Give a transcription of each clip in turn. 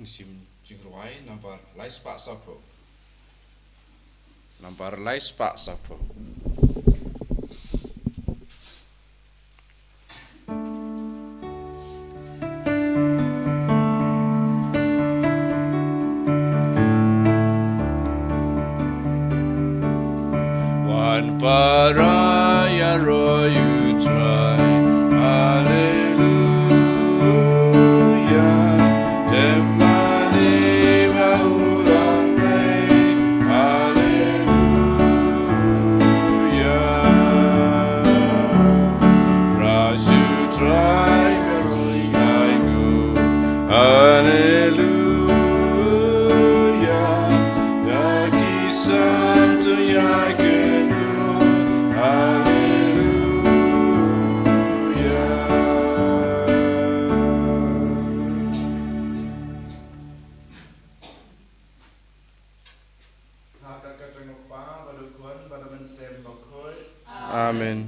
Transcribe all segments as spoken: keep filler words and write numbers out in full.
Sim jingrwai nambar lai spah saphew. Nambar lai spah saphew. Wan para ïaroh ïa u Trai. Haleluya. Dem mane ba u long lei. Haleluya. Praise u Trai, praise u Trai. Haleluya. Da ki santo ïa kynduh. Haleluya. Ha ka kyrteng u Kpa bad u Khun bad u Mynsiem Bakhuid. Amen.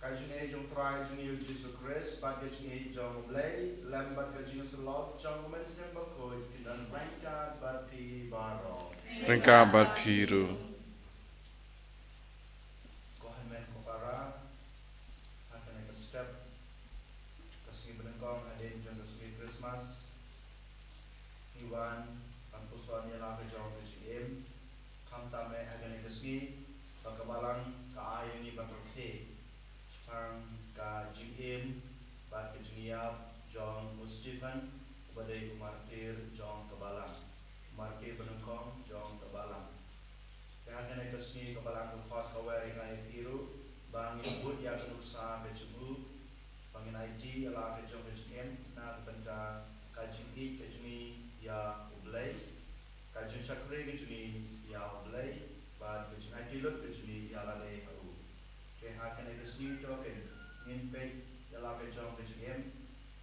Ka jingïeit jong u Trai jong ngi u Jisu Khrist bad ka jingïeit jong u Blei, lem bad ka jingïasyllok jong u Mynsiem Bakhuid, kin don ryngkat bad phi baroh. Ryngkat bad phi ruh. Ko hynmen ko para, ha kane ka step, ka sngi ba nyngkong hadien jong ka sngi Christmas, ngi wan ban puson ïa la ka jong ka jingim. Khamtam eh ha kane ka sngi ba ka Balang ka ai ïa ngi ban rakhe shaphang ka jingim bad ka jingïap jong u Stephen, uba dei u martir jong ka Balang, u martir ba nyngkong jong ka Balang. Te ha kane ka sngi ka Balang ka khot ka wer ïa ngi ïa phi ruh ba ngin bud ïa ka nuksa ka jong u, ba ngin aiti ïa la ka jong ka jingim na ka bynta ka jingïeit ka jong ngi ïa u Blei, ka jingshakri ka jong ngi ïa u Blei, bad ka jingaiti lut ka jong ngi ïa lade ha u. Te ha kane ka sngi to kin ngin peit ïa la ka jong ka jingim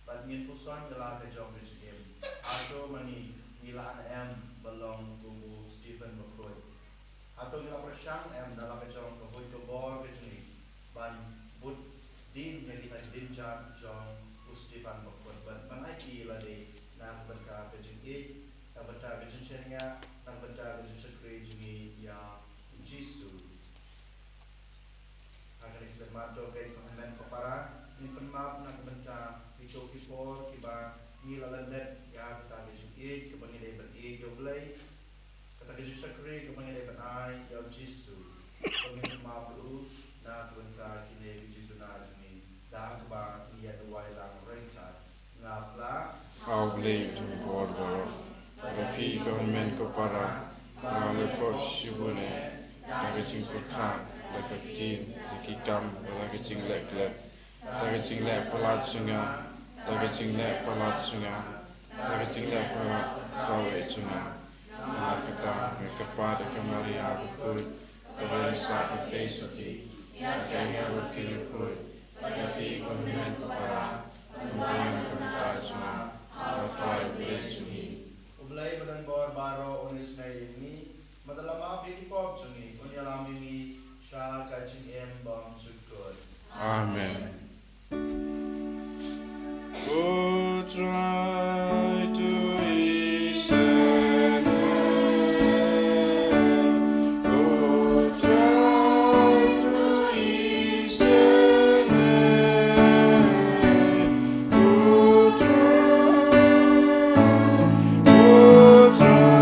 bad ngin puson ïa la ka jong ka jingim. Hato ma ngi ngi la an em ba long kum u Stephen Bakhuid? Hato ngi la pyrshang em da la ka jong ka huid ka bor ka jong ngi ban bud dien ïa kita ki dienjat jong u Stephen Bakhuid, ban, ban aiti ïa lade na ka bynta ka jingïeit, na ka bynta ka jingshaniah, na ka bynta ka jingshakri jong ngi ïa u Jisu? Ha kane ka khmat to, ko hynmen ko para, ngin pan map na ka bynta kito ki por kiba ngi la lyndet ïa kata ka jingïeit kaba ngi dei ban ïeit ïa u Blei, kata ka jingshakri kaba ngi dei ban ai ïa u Jisu. Ko ngin pan map ruh na ka bynta kine ki jingduna jong ngi, da kaba ngi ïa duwai lang ryngkat. Ngap lah. A U Blei uba don bor baroh, bad ïa phi ko hynmen ko para, nga la leh pop shibun eh, da ka jingpyrkhat, da ka ktien, da ki kam, da ka jingleh klet, da ka jingleh palat jong nga, da ka jingleh palat jong nga, da ka jingleh palat khlaw eh jong nga. Namar kata nga kyrpad ïa ka Maria bakhuid, kaba ïaisah kynthei shatei, ïa ka angel bad ki riewkhuid, bad ïa phi ko hynmen ko para, ban duwai na ka bynta jong nga ha U Trai U Blei jong ngi. U Blei ba don bor baroh un isynei ïa ngi, bad u la map ïa ki pop jong ngi, un ïalam ïa ngi sha ka jingim bymjukut. Amen. Ko Trai to isynei, ko Trai to isynei, ko Trai, ko Trai.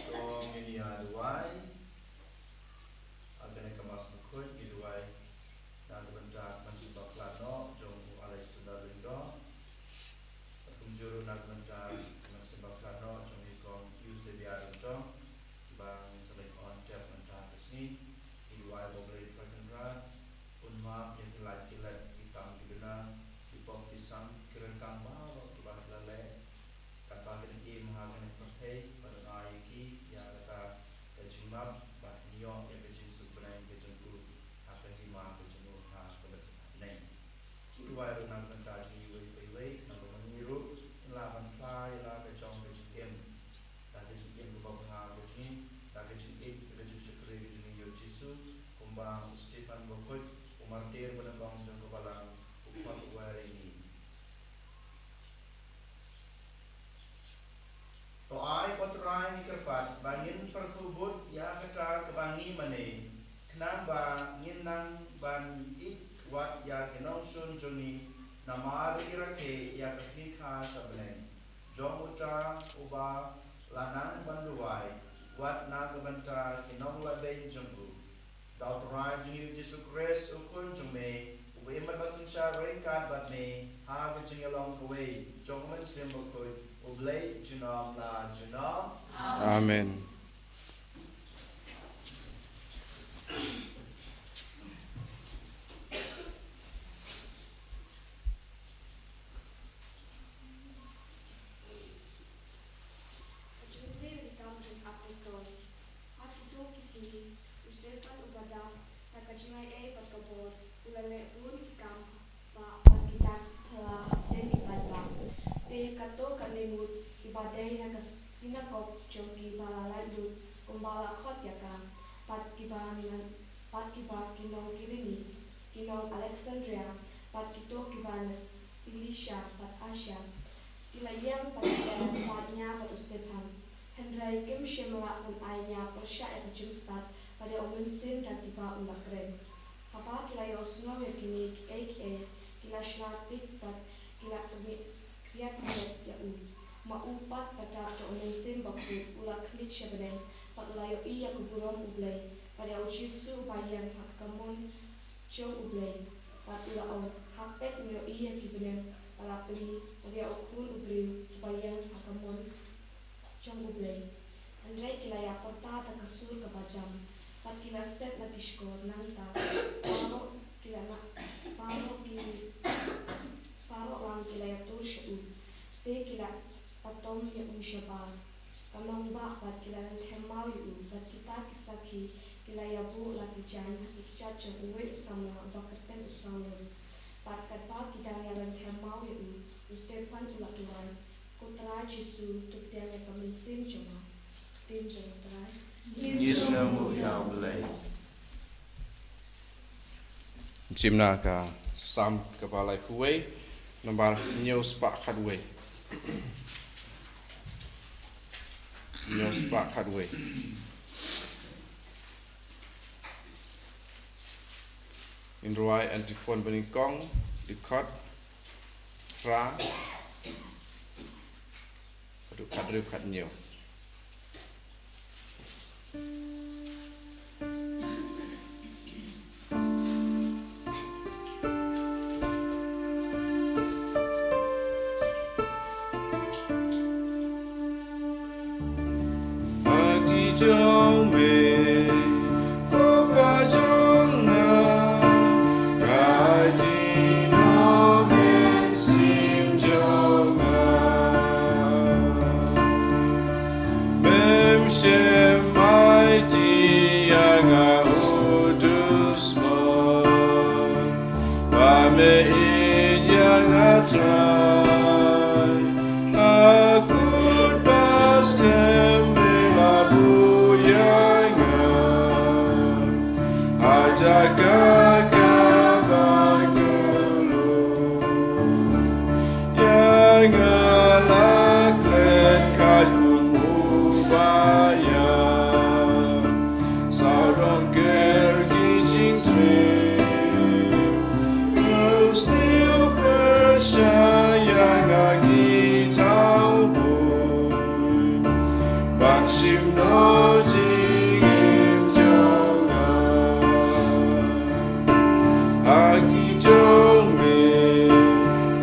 To ngin ïa duwai. Ha kane ka Mass Bakhuid ngi duwai na ka bynta ka mynsiem bakla noh jong u Alexander Lyngdoh. Bad kumjuh ruh na ka bynta ka mynsiem bakla noh jong i kong Eusebia Lyngdoh, ba ngin sa leit on tep mynta ka sngi. Ngi duwai ba U Blei Trai Kynrad un map ïa ki lait ki let, ki kam ki duna, ki pop ki sam, ki ryngkang baroh kiba ki la leh. Katba ki dang im ha kane ka pyrthei, ba dang ai ïa ki ïa kata ka jingmap, bad ïoh ïa ka jingsuk bneng ka jong u ha ka hima ka jong u ha ka bneng. Ngi duwai ruh na ka bynta jong ngi iwei pa iwei, khnang ba ma ngi ruh ngin lah ban phla ïa la ka jong ka jingim, da ka jingim kaba bha ka jong ngi, da ka jingïeit, da ka jingshakri ka jong ngi ïa u Jisu, kumba u Stephen Bakhuid, u martir ba nyngkong jong ka Balang, u khot u wer ïa ngi. To ai, ko Trai, ngi kyrpad ba ngin pyrkhat bud ïa kata kaba ngi mane, khnang ba ngin nang ban ïeit wat ïa ki nongshun jong ngi, namar ngi rakhe ïa ka sngi kha sha bneng jong uta uba la nang ban duwai wat na ka bynta ki nonglehbeiñ jong u. Da U Trai jong ngi U Jisu Khrist, U Khun jong me, uba im bad synshar ryngkat bad me ha ka jingïalong kawei jong U Mynsiem Bakhuid, U Blei junom la junom. Amen. Ka jingpynbeit jong ki Kam jong ki Apostol. Ha kito ki sngi, u Stephan uba dap da ka jingaiei bad ka bor, u la leh bun ki kam ba, bad ki kam phylla hapdeng ki paidbah. Te kato katne ngut kiba dei na ka synagog jong ki ba la laitluid, kumba la khot ïa ka, bad kiba ngan, bad kiba ki nong Kirene, ki nong Alexandria, bad kito kiba na Silisia bad Asia, ki la ïeng bad ki la said nia bad u Stephan. Hynrei kim shym lah ban ai nia pyrshah ïa ka jingstad bad ïa u mynsiem da kiba u la kren. Haba ki la ïohsngew ïa kine kiei kiei, ki la shla tik bad ki la khmih khriat khriat ïa u. Ma u pat, bad da u Mynsiem Bakhuid, u la khmih sha bneng bad u la ïohi ïa ka burom U Blei bad ïa u Jisu uba ïeng ha ka kamon jong U Blei. Bad u la ong, ha peit, ngi ïohi ïa ki bneng ba la plie bad ïa u Khun u briew uba ïeng ha ka mon jong U Blei. Hynrei ki la ïapyrta da ka sur kaba jam, bad ki la set na ki shkor. Nangta baroh ki la na, baroh ki, baroh lang ki la ïatur sha u. Te ki la Patom ïa u shabar. Ka nongbah bad ki la lynthem maw ïa u, bad kita ki sakhi ki la ïabuh la ki jaiñ ha ki kjat jong uwei u samla uba kyrteng u Saulus. Bad katba ki dang ïa lynthem maw ïa u, u Stephan u la duwai, Ko Trai Jisu, to pdiang ïa ka mynsiem jong nga. Ktien jong u Trai. Ngi sngewbha ïa U Blei. Jingim na ka Salm kaba laiphew wei, nambar hynñiew spah khatwei. Hynñiew spah khatwei. Ngin rwai antiphon banyngkong, dkhot, phra, haduh khathynriew, khathynñiew. Ati jong me, ko Pa jong nga, ati no me sim jong nga. Mem shem aiti ïa nga u dusmon, ba me ïeit ïa nga Trai. Akut ba skhem me la buh ïa nga ha jaka kaba kylluid. Ïa nga la klet kat kum u ba ïap, sawdong ker ki jingtrei. U sniew pyrshah ïa nga ki thaw bun, ban shim noh jingim jong nga. Ati jong me,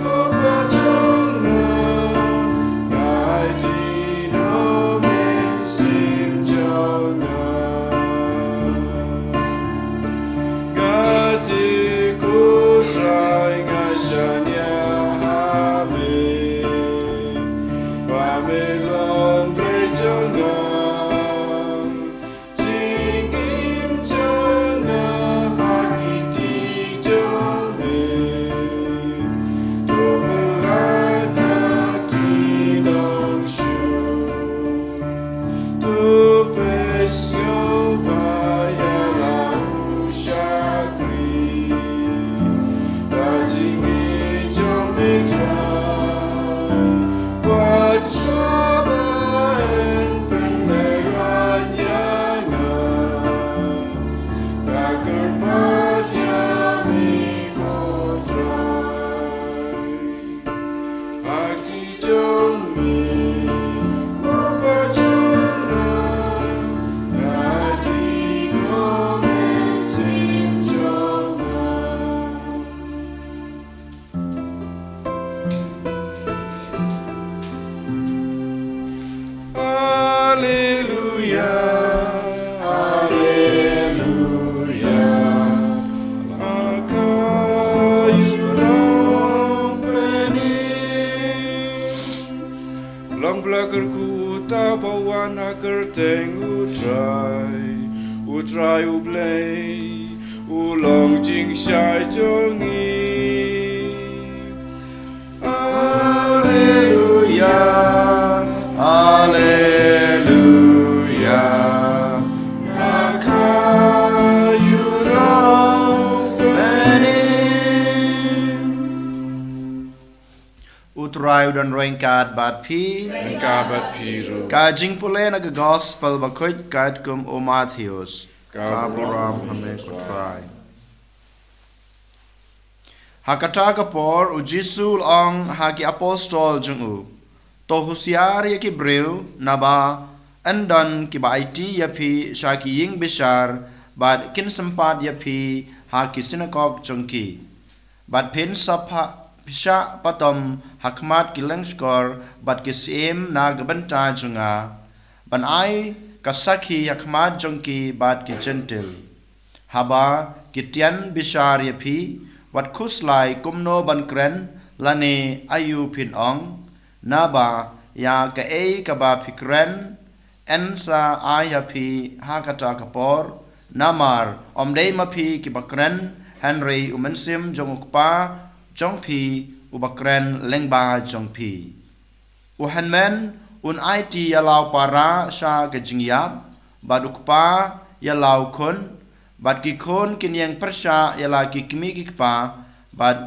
ko Pa jong nga, ati no me sim jong nga. Nga tip ko Trai nga shaniah ha me, ba me long Blei jong nga. Jingim jong nga ha kti jong me, to pynlait na kti dong shuh. To pynshongfa ïa la u shakri, ba jingïeit jong me Trai, wat shah ban pynlehrain ïa nga. Nga kyrpad ïa me ko Trai. Ati jong me, ko Pa jong nga, ati no me sim jong nga. Haleluia, haleluia. Aka ïu long bniah. Long ba la kyrkhu uta uba wan ha kyrteng U Trai. U Trai U Blei u long jingshai jong ngi. Haleluia, haleluia. Aka ïu long bniah. U Trai u don ryngkat bad phi. Ryngkat bad phi ruh. Ka jingpule na ka Gospel bakhuid katkum u Mathaios. Ka burom ha me ko Trai. Ha kata ka por u Jisu u la ong ha ki apostol jong u, to husiar ïa ki briew, naba yn don kiba aiti ïa phi sha ki ïing bishar bad kin sympat ïa phi ha ki synagog jong ki. Bad phin sa pha-, shah patom ha khmat ki lyngskor bad ki syiem na ka bynta jong nga, ban ai ka sakhi ha khmat jong ki bad ki Jentil. Haba ki tian bishar ïa phi, wat khuslai kumno ban kren lane aïu phin ong, naba ïa kaei kaba phi kren, yn sa ai ha phi ha kata ka por, namar ym dei ma phi kiba kren, hynrei u Mynsiem jong u Kpa jong phi uba kren lyngba jong phi. U hynmen un aiti ïa la u para sha ka jingïap, bad u kpa ïa la u khun, bad ki khun kin ïeng pyrshah ïa la ki kmie ki kpa, bad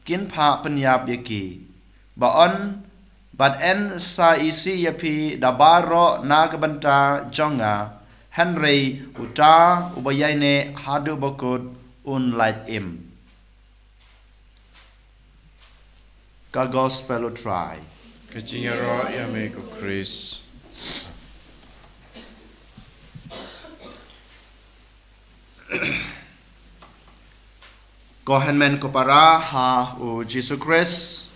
kin phah pynïap ïa ki. Ba yn, bad yn sa isih ïa phi da baroh na ka bynta jong nga, hynrei uta uba ïaineh haduh ba kut un lait im. Ka Gospel u Trai. Ka jingïaroh ïa me ko Khrist. Ko hynmen ko para ha u Jisu Khrist.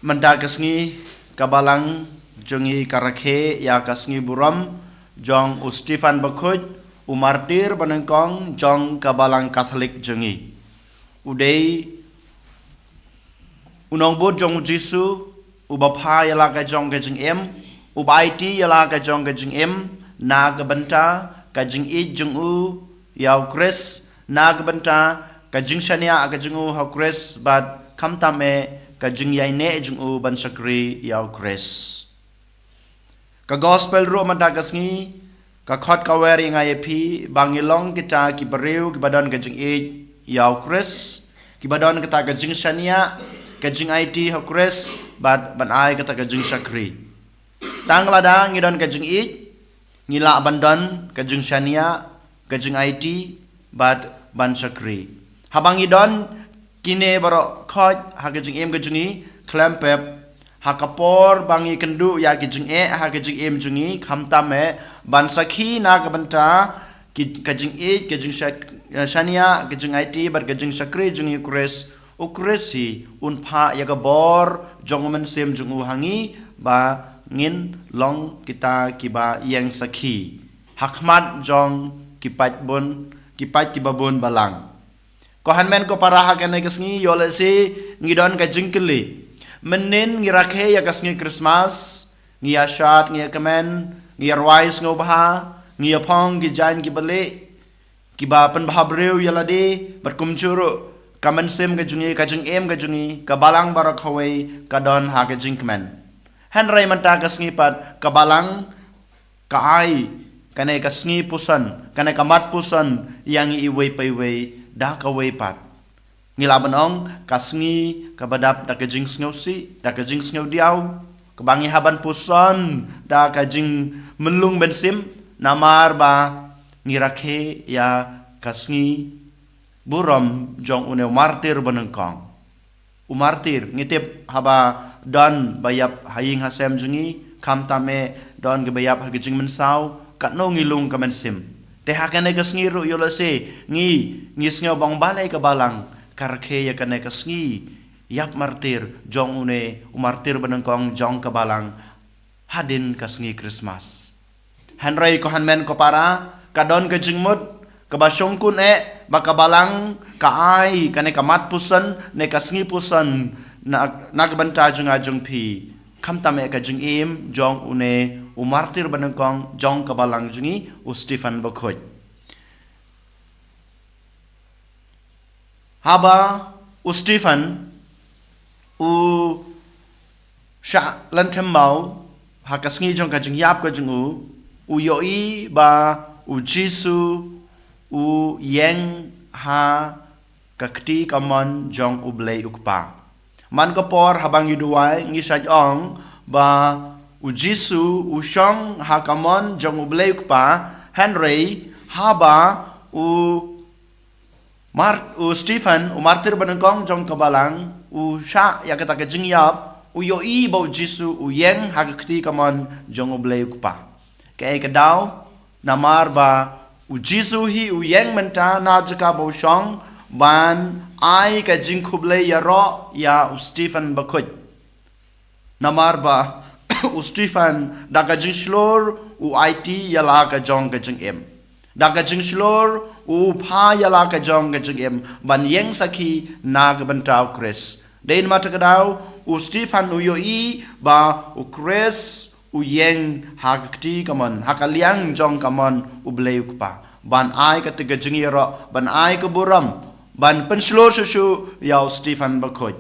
Mynta ka sngi ka balang jong ngi ka rakhe ïa ka sngi burom jong u Stephen Bakhuid, u martir banyngkong jong ka balang Katholik jong ngi. U dei u nongbud jong u Jisu, uba phah ïa la ka jong ka jingim, uba aiti ïa la ka jong ka jingim na ka bynta ka jingïeit jong u ïa u Khrist, na ka bynta ka jingshaniah ka jong u ha u Khrist, bad khamtam eh ka jingïaineh jong u ban shakri ïa u Khrist. Ka Gospel ruh mynta ka sngi ka khot ka wer ïa nga ïa phi ba ngi long kita ki briew kiba don ka jingïeit ïa u Khrist, kiba don kata ka jingshaniah, ka jingaiti ha u Khrist, bad ban ai kata ka jingshakri. Tang lada ngi don ka jingïeit, ngi lah ban don ka jingshaniah, ka jingaiti, bad ban shakri. Haba ngi don kine baroh khoit ha ka jingim ka jong ngi, khlem pep ha ka por ba ngi kynduh ïa ka jingeh ha ka jingim jong ngi, khamtam eh ban sakhi na ka bynta ki, ka jingïeit, ka jingshak-, eh, shaniah, ka jingaiti, bad ka jingshakri jong ngi u Khrist, u Khrist hi un phah ïa ka bor jong u Mynsiem jong u ha ngi ba ngin long kita kiba ïeng sakhi ha khmat jong ki paid bun, ki paid kiba bun balang. Ko hynmen ko para, ha kane ka sngi ïoh lehse ngi don ka jingkylli. Mynnin ngi rakhe ïa ka sngi Christmas, ngi ïa shad, ngi ïa kmen, ngi ïa rwai sngewbha, ngi ïa phong ki jaiñ kiba lieh, kiba pynbha briew ïa lade, bad kumjuh ruh ka mynsiem ka jong ngi, ka jingim ka jong ngi, ka balang baroh kawei ka don ha ka jingkmen. Hynrei mynta ka sngi pat ka balang ka ai kane ka sngi puson, kane ka mat puson ïa ngi iwei pa iwei da kawei pat. Ngi lah ban ong ka sngi kaba dap da ka jingsngewsih, da ka jingsngewdiaw, kaba ngi hap ban puson da ka jingmynlung mynsiem, namar ba ngi rakhe ïa ka sngi burom jong une u martir banyngkong. U martir, ngi tip haba don ba ïap ha ïing ha sem jong ngi, khamtam eh don kiba ïap ha ka jingmynsaw, katno ngi lung ka mynsiem. Te ha kane ka sngi ruh ïoh lehse ngi, ngi sngew ba ong balei ka balang ka rakhe ïa kane ka sngi ïap martir jong une u martir banyngkong jong ka balang hadien ka sngi Christmas. Hynrei ko hynmen ko para, ka don ka jingmut kaba shongkun eh ba ka balang ka ai kane ka mat puson ne ka sngi puson na, na ka bynta jong nga jong phi, khamtam eh ka jingim jong une u martir banyngkong jong ka balang jong ngi, u Stephen Bakhuid. Haba u Stephen u shah lynthem maw ha ka sngi jong ka jingïap ka jong u, u ïohi ba u Jisu u ïeng ha ka kti kamon jong U Blei U Kpa. Man ka por haba ngi duwai ngi shait ong ba u Jisu u shong ha kamon jong U Blei U Kpa, hynrei haba u Mar-, u Stephen, u martir banyngkong jong ka balang, u shah ïa kata ka jingïap, u ïohi ba u Jisu u ïeng ha ka kti kamon jong U Blei U Kpa. Kaei ka daw, namar ba u Jisu hi u ïeng mynta na jaka ba u shong, ban ai ka jingkhublei ïaroh ïa u Stephen Bakhuid. Namar ba u Stephen da ka jingshlur u aiti ïa la ka jong ka jingim. Da ka jingshlur u phah ïa la ka jong ka jingim ban ïeng sakhi na ka bynta u Khrist. Dei namar kata ka daw, u Stephen u ïohi ba u Khrist u ïeng ha ka kti kamon, ha ka liang jong kamon u Blei u Kpa, ban ai kata ka jingïaroh, ban ai ka burom, ban pynshlur shuh shuh ïa u Stephen bakhuid.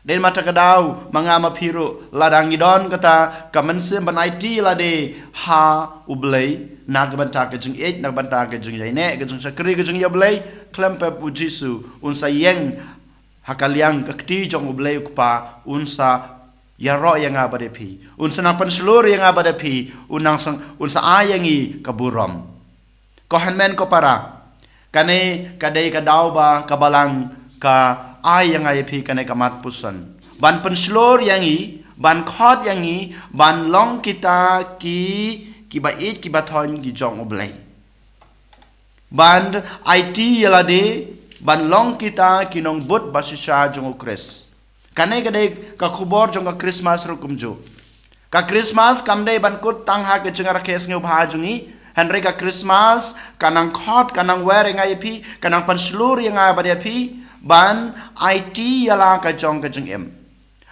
Dei namar kata ka daw, ma nga ma phi ruh, lada ngi don kata ka mynsiem ban aiti lade ha u Blei, na ka bynta ka jingïeit, na ka bynta ka jingïaineh, ka jingshakri, ka jingïablei, khlem pep u Jisu un sa ïeng ha ka liang ka kti jong u Blei u Kpa, un sa ïaroh ïa nga bad ïa phi, un sa nang pynshlur ïa nga bad ïa phi, un nang sa, un sa ai ïa ngi ka burom. Ko hynmen ko para, kane ka dei ka daw ba ka Balang ka ai ïa nga ïa phi kane ka mat puson, ban pynshlur ïa ngi, ban khot ïa ngi ban long kita ki, kiba ïeit kiba thoiñ ki jong u Blei, ban aiti ïa lade ban long kita ki nongbud ba shisha jong u Khrist. Kane ka dei ka khubor jong ka Christmas ruh kumjuh. Ka Christmas kam dei ban kut tang ha ka jingrakhe sngewbha jong ngi, hynrei ka Christmas ka nang khot, ka nang wer ïa nga ïa phi, ka nang pynshlur ïa nga bad ïa phi ban aiti ïa la ka jong ka jingim,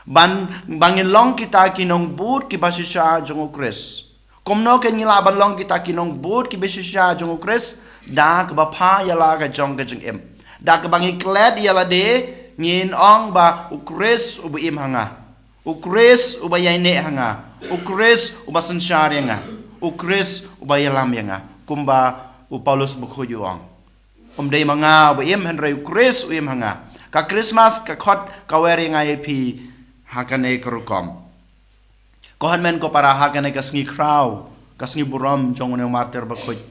ban, ba ngin long kita ki nongbud kiba shisha jong u Khrist. Kumno kan ngi lah ban long kita ki nongbud kiba shisha jong u Khrist? Da kaba pha ïa la ka jong ka jingim, da kaba ngi klet ïa lade, ngin ong ba u Khrist uba im ha nga, u Khrist uba ïaineh ha nga, u Khrist uba synshar ïa nga, u Khrist uba ïalam ïa nga, kumba u Paulus bakhuid u ong. Um dei ma nga uba im, hynrei u Khrist u im ha nga. Ka Christmas ka khot, ka wer ïa nga ïa phi ha kane ka rukom. Ko hynmen ko para, ha kane ka sngi khraw, ka sngi burom jong une u martir bakhuid,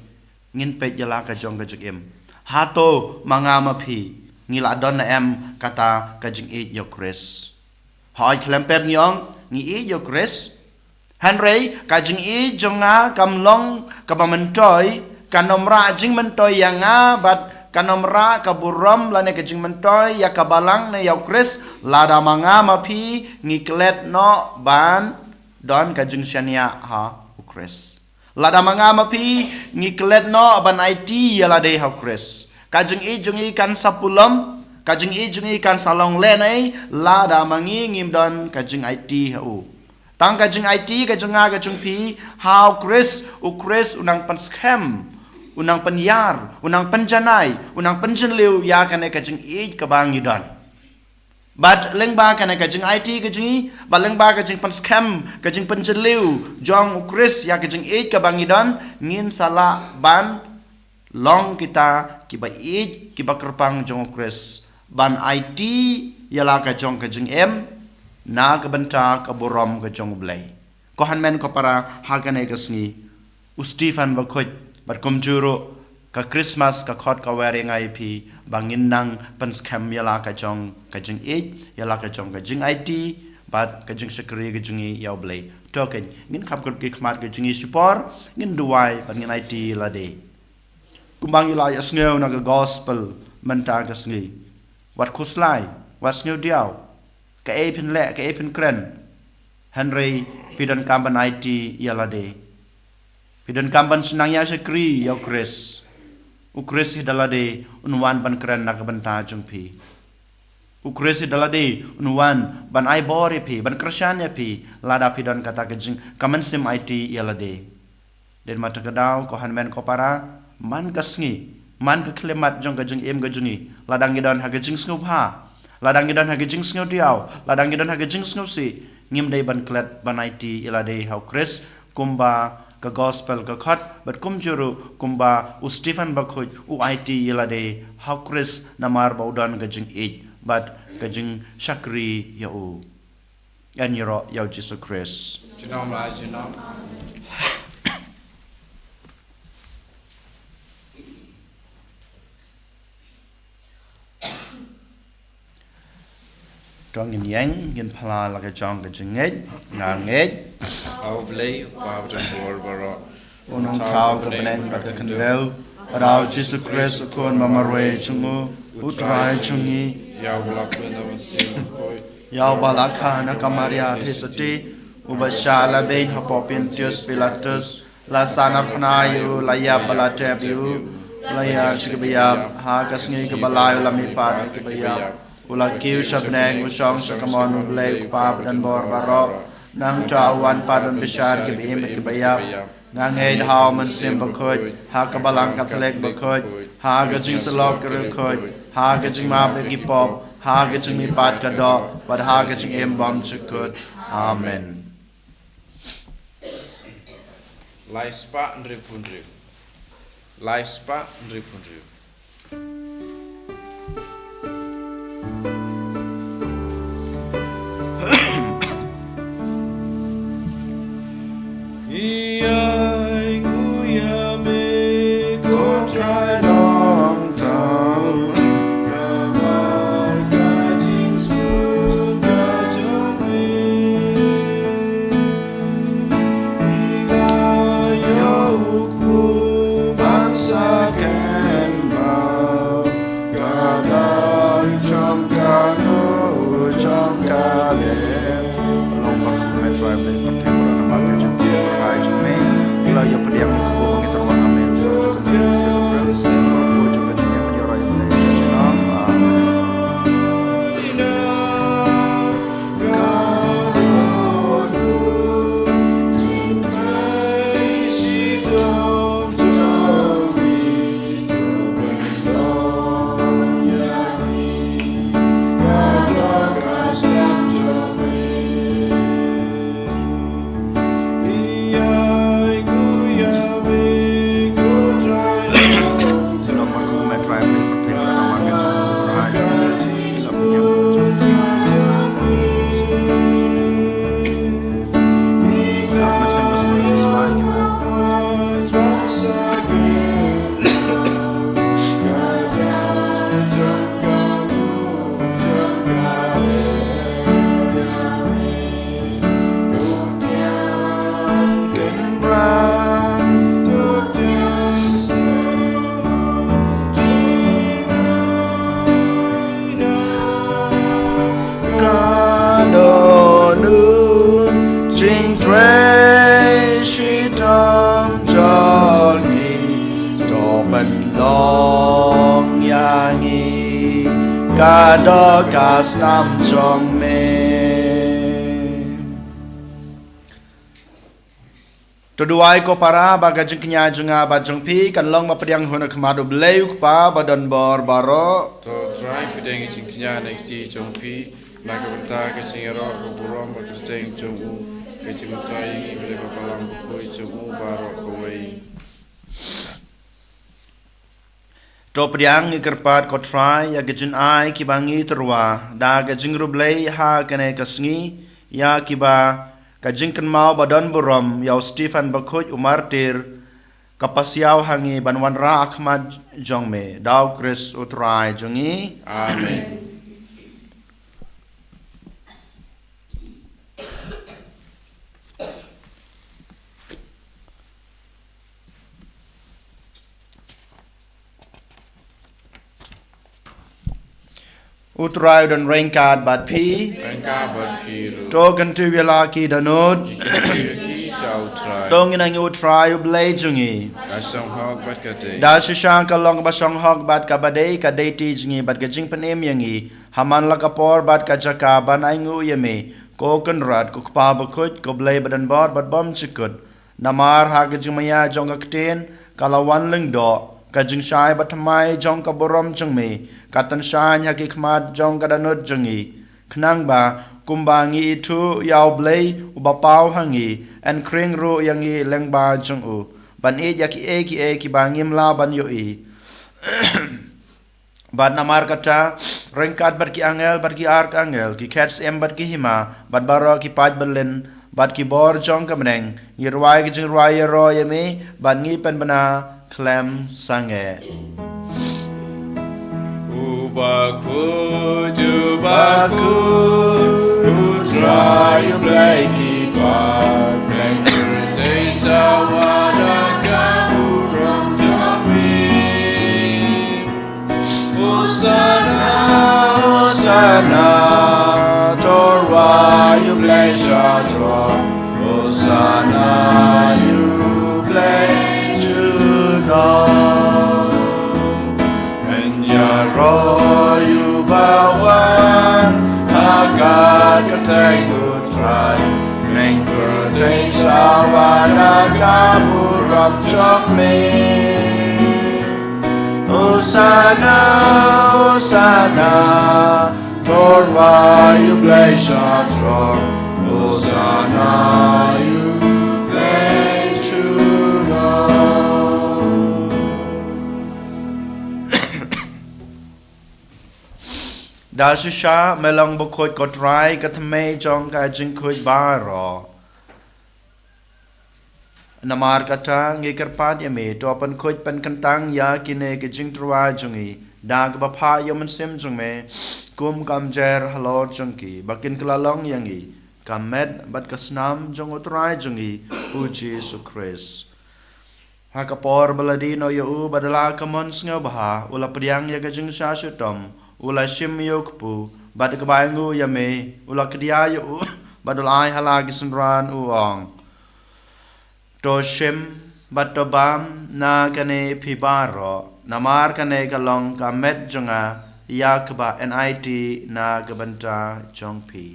ngin peit ïa la ka jong ka jingim. Hato ma nga ma phi ngi la don ne em kata ka jingïeit ïa u Khrist? Hooid, khlem pep ngi ong ngi ïeit ïa u Khrist. Hynrei ka jingïeit jong nga kam long kaba myntoi, kan ym rah jingmyntoi ïa nga, bad kan ym rah ka burom lane ka jingmyntoi ïa ka Balang ne ïa u Khrist, lada ma nga ma phi ngi klet noh ban don ka jingshaniah ha u Khrist. Lada ma nga ma phi ngi klet noh ban aiti ïa lade ha u Khrist, ka jingïeit jong ngi kan sa pulom, ka jingïeit jong ngi kan sa long lehnoh, lada ma ngi ngim don ka jingaiti ha u. Tang ka jingaiti ka jong nga ka jong phi ha u Khrist, u Khrist u nang pynskhem, u nang pynïar, u nang pynjanai, u nang pynjylliew ïa kane ka jingïeit kaba ngi don. Bad lyngba kane ka jingaiti ka jong ngi, bad lyngba ka jingpynskhem, ka jingpynjylliew jong u Khrist ïa ka jingïeit kaba ngi don, ngin sa lah ban long kita kiba ïeit, kiba kyrpang jong u Khrist, ban aiti ïa la ka jong ka jingim na ka bynta ka burom ka jong u Blei. Ko hynmen ko para, ha kane ka sngi u Stephen bakhuid, bad kumjuh ruh ka Christmas ka khot ka wer ïa nga ïa phi ba ngin nang pynskhem ïa la ka jong ka jingïeit, ïa la ka jong ka jingaiti, bad ka jingshakri ka jong ngi ïa u Blei. To keiñ, ngin kham kut ki khmat ka jong ngi shipor, ngin duwai bad ngin aiti ïa lade. Kumba ngi la ïa sngew na ka gospel mynta ka sngi, wat khuslai, wat sngew diaw, kaei phin leh, kaei phin kren, hynrei phi donkam ban aiti ïa lade. Phi donkam ban shu nang ïa shakri ïa u Khrist. U Khrist hi da lade un wan ban kren na ka bynta jong phi. U Khrist hi da lade un wan ban ai bor ïa phi, ban kyrshan ïa phi, lada phi don kata ka jing, ka mynsiem aiti ïa lade. Dei namar kata ka daw, ko hynmen ko para, man ka sngi, man ka khyllipmat jong ka jingim ka jong ngi, lada ngi don ha ka jingsngewbha, lada ngi don ha ka jingsngewdiaw, lada ngi don ha ka jingsngewsih, ngim dei ban klet ban aiti ïa lade ha u Khrist, kumba ka gospel ka khot, bad kumjuh ruh kumba u Stephen bakhuid u aiti ïa lade ha u Khrist, namar ba u don ka jingïeit bad ka jingshakri ïa u. Yn ïaroh ïa u Jisu Khrist. Junom la junom. To ngin ïeng, ngin phla la ka jong ka jingngeit, nga ngeit. Ïa u Blei, u Kpa badonbor baroh. U nongthaw ka bneng bad ka khyndew, u Jisu Khrist u Khun ba marwei jong u, u Trai jong ngi. Ïa uba la pynda mynsiem bakhuid. Ïa uba la kha na ka Maria Theisotti, uba shah la beiñ hapoh Pontius Pilatus, la sahnarphna ïa u, la ïap bad la tep ïa u, la ïaid sha kaba ïap, ha ka sngi kaba lai u la mihpat na kiba ïap. U la kiew sha bneng, u shong sha kamon U Blei U Kpa badonbor baroh. Nangta u wan pat ban bishar kiba im bad kiba ïap. Nga ngeit ha U Mynsiem Bakhuid, ha ka Balang Katholik bakhuid, ha ka jingsyllok ka riewkhuid, ha ka jingmap ïa ki pop, ha ka jingmihpat ka doh, bad ha ka jingim bymjukut. Amen. Lai spah hynriewphew hynriew. Lai spah hynriewphew hynriew. Ka don u jingtrei shitom jong ngi, to pynlong ïa ngi, ka doh ka snam jong me. To duwai ko para, ba ka jingkñia jong nga bad jong phi kan long ba pdiang hun ha khmat U Blei U Kpa badonbor baroh. To Trai, pdiang ïa ka jingkñia na ka kti jong phi, na ka bynta ka jingïaroh ka burom bad ka kyrteng jong u, ka jingmyntoi ïa ngi, ba dei ka Balang Bakhuid jong u baroh kawei. To pdiang, ngi kyrpad ko Trai, ïa ki jingai kiba ngi tyrwa da ka jingriewblei ha kane ka sngi, ïa kiba ka jingkynmaw badonburom ïa u Stephen Bakhuid u martir ka pasiaw ha ngi ban wanrah ha khmat jong me, da U Khrist U Trai jong ngi. Amen. U Trai u don ryngkat bad phi. Ryngkat bad phi ruh. To kyntiew ïa la ki dohnud. Ngi kyntiew ïa ki sha U Trai. To ngin nang ïa U Trai U Blei jong ngi. Ka shong hok bad ka dei. Da shisha ka long kaba shong hok bad kaba dei, ka dei ti jong ngi bad ka jingpynim ïa ngi ha man la ka por bad ka jaka ban ainguh ïa me, ko Kynrad, ko Kpa Bakhuid, ko Blei badonbor bad bymjukut. Namar ha ka jingmaïa jong ka ktien ka la wan lyngdoh, ka jingshai bathymmai jong ka burom jong me ka tynshaiñ ha ki khmat jong ka dohnud jong ngi. Khnang ba kumba ngi ithuh ïa U Blei uba paw ha ngi, yn khring ruh ïa ngi lyngba jong u, ban ïeit ïa kiei kiei kiba ngim lah ban ïohi. Bad namar kata, ryngkat bad ki angel, bad ki arkangel, ki khet syiem, bad ki hima, bad baroh ki paid byllien, bad ki bor jong ka bneng, ngi rwai ka jingrwai ïaroh ïa me, bad ngi pynbna khlem sangeh. U bakhuid, u bakhuid, U Trai U Blei ki paidbah, bad pyrthei sawa da ka burom jong me. Hosanna, Hosanna, to rwai ïa U Blei shatroh. Hosanna ïa U Blei junom. Yn ïaroh ïa u bawa Trai, neng pyrthei sawa da ka burom jong me. Hosanna, Hosanna, to U Blei sha throne. Hosanna, U Blei junom. Da shisha me long bakhuid ko Trai, ka thymmei jong ka jingkhuid baroh. Namar kata ngi kyrpad ïa me, to pynkhuid pynkyntang ïa kine ki jingtyrwa jong ngi da kaba phah ïa u Mynsiem jong me kum ka umjer halor jong ki, ba kin kylla long ïa ngi ka met bad ka snam jong u Trai jong ngi u Jisu Khrist. Ha ka por ba la die noh ïa u bad da la ka mon sngewbha, u la pdiang ïa ka jingshah shitom, u la shim ïa u kpu, bad kaba ainguh ïa me, u la kdia ïa u bad u la ai ha la ki synran, u ong: To shim bad to bam na kane phi baroh, namar kane ka long ka met jong nga, ïa kaba yn aiti na ka bynta jong phi.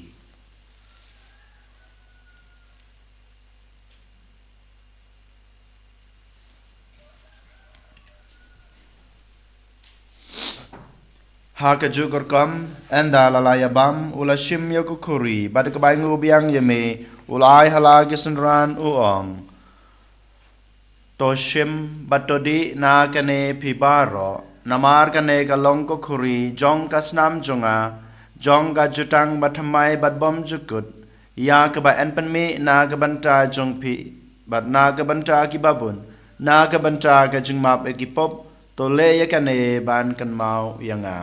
Ha kajuh ka rukom, ynda la la ïa bam, u la shim ïa ka khuri, bad kaba ainguh biang ïa me, u la ai ha la ki synran, u ong: To shim bad to dih na kane phi baroh, namar kane ka long ka khuri jong ka snam jong nga, jong ka jutang bathymmai bad bymjukut, ïa kaba yn pynmih na ka bynta jong phi bad na ka bynta ki babun, na ka bynta ka jingmap ïa ki pop. To leh ïa kane ban kynmaw ïa nga.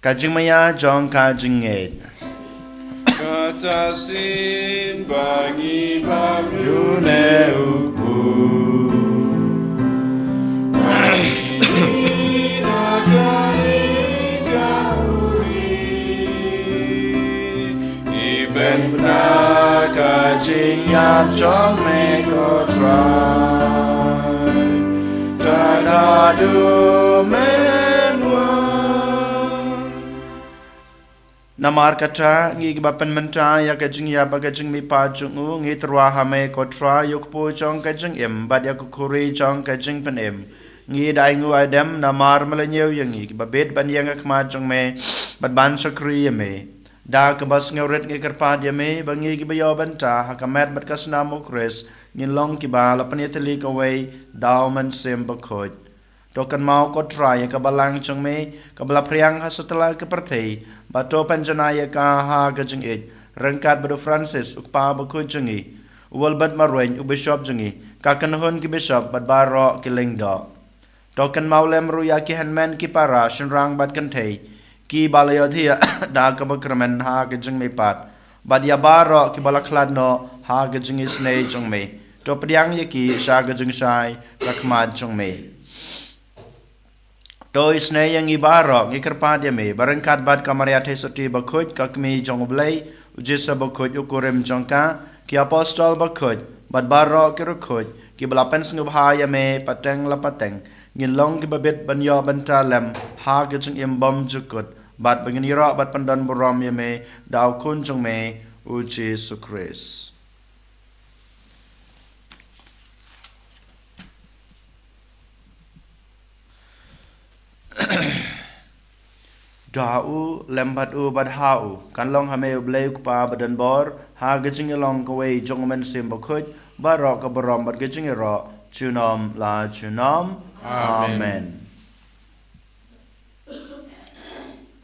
Ka jingmaïa jong ka jingngeit. Kata shisien ba ngi bam ïa une u kpu, ba ngi dih na kane ka khuri, ngi pynbna ka jingïap jong me ko Trai, tat haduh men wan. Namar kata, ngi kiba pynmynta ïa ka jingïap bad ka jingmihpat jong u, ngi tyrwa ha me ko Trai, ïa u kpu jong ka jingim bad ïa ka khuri jong ka jingpynim. Ngi da ainguh aidem namar me la ñiew ïa ngi kiba bit ban ïeng ha khmat jong me bad ban shakri ïa me. Da kaba sngewrit ngi kyrpad ïa me ba ngi kiba ïoh bynta ha ka met bad ka snam u Khrist, ngin long kiba la pynïatylli kawei da u Mynsiem Bakhuid. To kynmaw ko Trai ïa ka balang jong me kaba la phriang ha satlak ka pyrthei, bad to pynjanai ïa ka ha ka jingïeit, ryngkat bad u Francis u kpa bakhuid jong ngi, u Wilbert Marwein u bishop jong ngi, ka kynhun ki bishop bad baroh ki lyngdoh. To kynmaw lem ruh ïa ki hynmen ki para shynrang bad kynthei kiba la ïohthiah da kaba kyrmen ha ka jingmihpat, bad ïa baroh kiba la khlad noh ha ka jingisynei jong me. To pdiang ïa ki sha ka jingshai ka khmat jong me. To isynei ïa ngi baroh, ngi kyrpad ïa me, ba ryngkat bad ka Maria Theisotti bakhuid, ka Kmie jong u Blei, u Jisu bakhuid u kurim jong ka, ki apostol bakhuid, bad baroh ki riewkhuid kiba la pynsngewbha ïa me pateng la pateng, ngin long kiba bit ban ïoh bynta lem ha ka jingim bymjukut, bad ba ngin ïaroh bad pyndonburom ïa me da u Khun jong me, u Jisu Khrist. Da u, lem bad u, bad ha u, kan long ha me u Blei u Kpa badonbor, ha ka jingïalong kawei jong u Mynsiem Bakhuid, baroh ka burom bad ka jingïaroh junom la junom. Amen. Amen.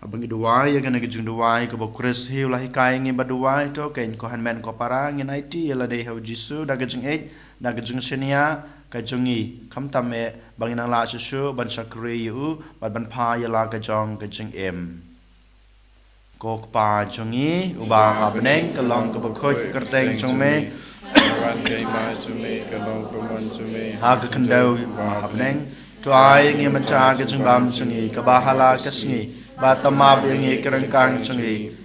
Haba ngi duwai ïa kane ka jingduwai kaba u Khrist hi u la hikai ïa ngi ba duwai, to keiñ ko hynmen ko para, ngin aiti ïa lade ha u Jisu da ka jingïeit, da ka jingshaniah ka jong ngi, khamtam eh ba ngin nang lah shuh shuh ban shakri ïa u bad ban phah ïa la ka jong ka jingim. Ko Kpa jong ngi uba ha bneng, ka long kaba khuid ka kyrteng jong me. Ka wan ka hima jong me, ka long ka mon jong me ha ka khyndew uba ha bneng. To ai ïa ngi mynta ka jingbam jong ngi kaba ha la ka sngi, bad to map ïa ngi ki ryngkang jong ngi,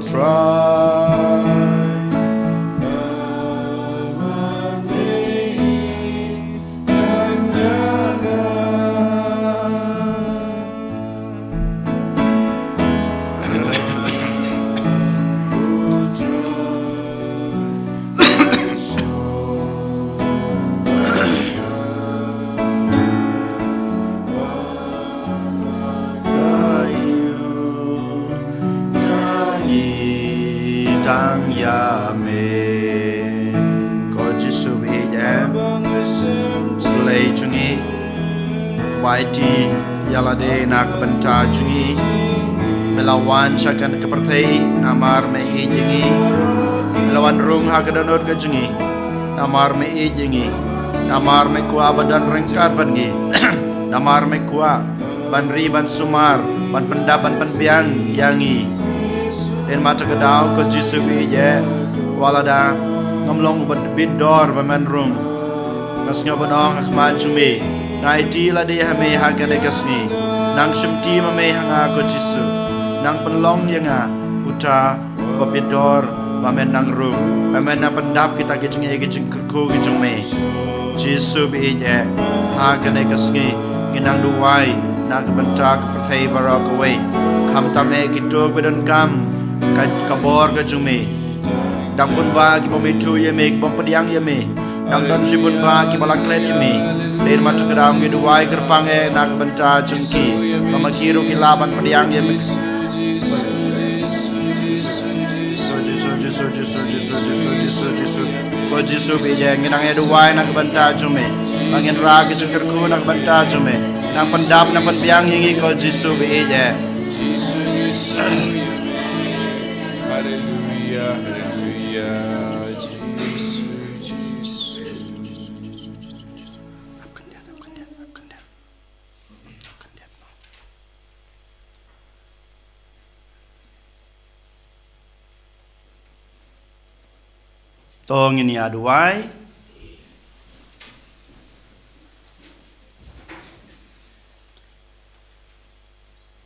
Trai. Tang ïa me. Ko Jisu, ba ïeit eh, Blei jong ngi, ba ïeit ïa lade na ka bynta jong ngi. Me la wan sha kane ka pyrthei namar me ïeit ïa ngi. Me la wan rung ha ka dohnud ka jong ngi namar me ïeit ïa ngi. Namar me kwah ba don ryngkat bad ngi. Namar me kwah ban ri, ban sumar, ban pyndap, ban pynbiang ïa ngi. Dei namar kata ka daw ko Jisu, ba ïeit eh, wat lada ngam long uba bit dor ba men rung, nga sngew ban ong ha khmat jong me, nga aiti lade ha me ha kane ka sngi. Nang shimti ma me ha nga ko Jisu. Nang pynlong ïa nga uta ba bit dor, ba men nang rung, ba men nang pyndap kita ki jingeh ki jingkyrkhu ki jong me. Jisu, ba ïeit eh, ha kane ka sngi ngi nang duwai na ka bynta ka pyrthei baroh kawei. Khamtam eh kito kiba donkam ka, ka bor ka jong me. Dang bun bah kiba ym ithuh ïa me, kiba ym pdiang ïa me. Dang don shibun bah kiba la klet ïa me. Dei namar kata ka daw ngi duwai kyrpang eh na ka bynta jong ki, ba ma ki ruh ki lah ban pdiang ïa me. Jisu, Jisu, Jisu. Ko Jisu, ba ïeit eh, ngi nang ïa duwai na ka bynta jong me, ba ngin rah ki jingkyrkhu na ka bynta jong me. Nang pyndap, nang pynbiang ïa ngi ko Jisu, ba ïeit eh. Haleluya, haleluya. Jisu, Jisu. To ngin ïa duwai.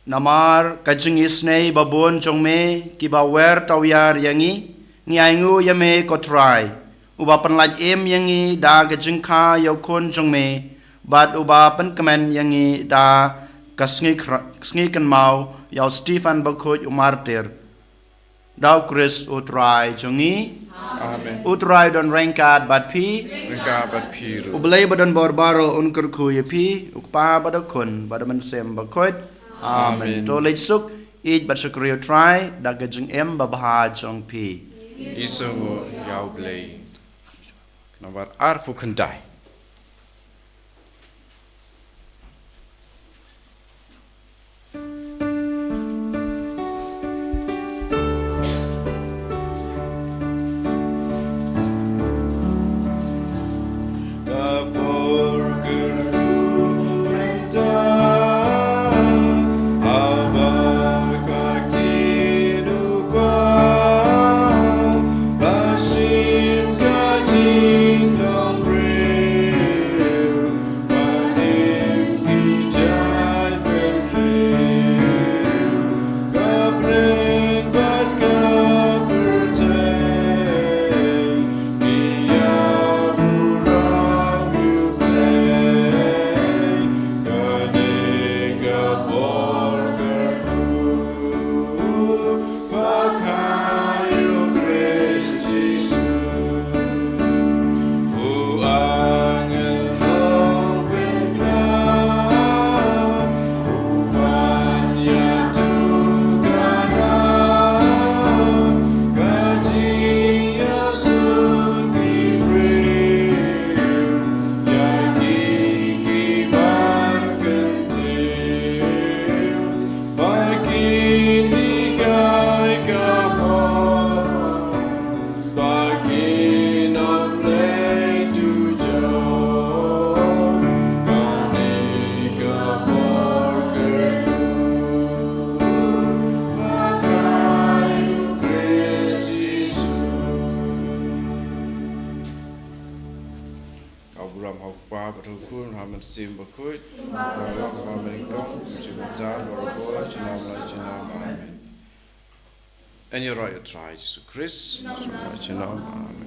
Namar ka jingisynei ba bun jong me kiba wer tawiar ïa ngi, ngi ainguh ïa me ko Trai, uba pynlait im ïa ngi da ka jingkha ïa u Khun jong me, bad uba pynkmen ïa ngi da ka sngi khra-, sngi kynmaw ïa u Stephen bakhuid u martir. Da u Khrist u Trai jong ngi. Amen. U Trai don ryngkat bad phi. Ryngkat bad phi ruh. U Blei ba don bor baroh un kyrkhu ïa phi, u Kpa bad u Khun bad u Mynsiem Bakhuid. Amen. Amen. To leit suk, ïeit bad shukri u Trai da ka jingim babha jong phi. Isynei ïa u Blei. Nambar arphew khyndai. Ka burom ha u Kpa bad ha u Khun, ha u Mynsiem Bakhuid. Kumba ka long ha kaba nyngkong, kumjuh mynta, baroh por, junom la junom. Amen. Yn ïaroh ïa U Trai Jisu Khrist. Amen.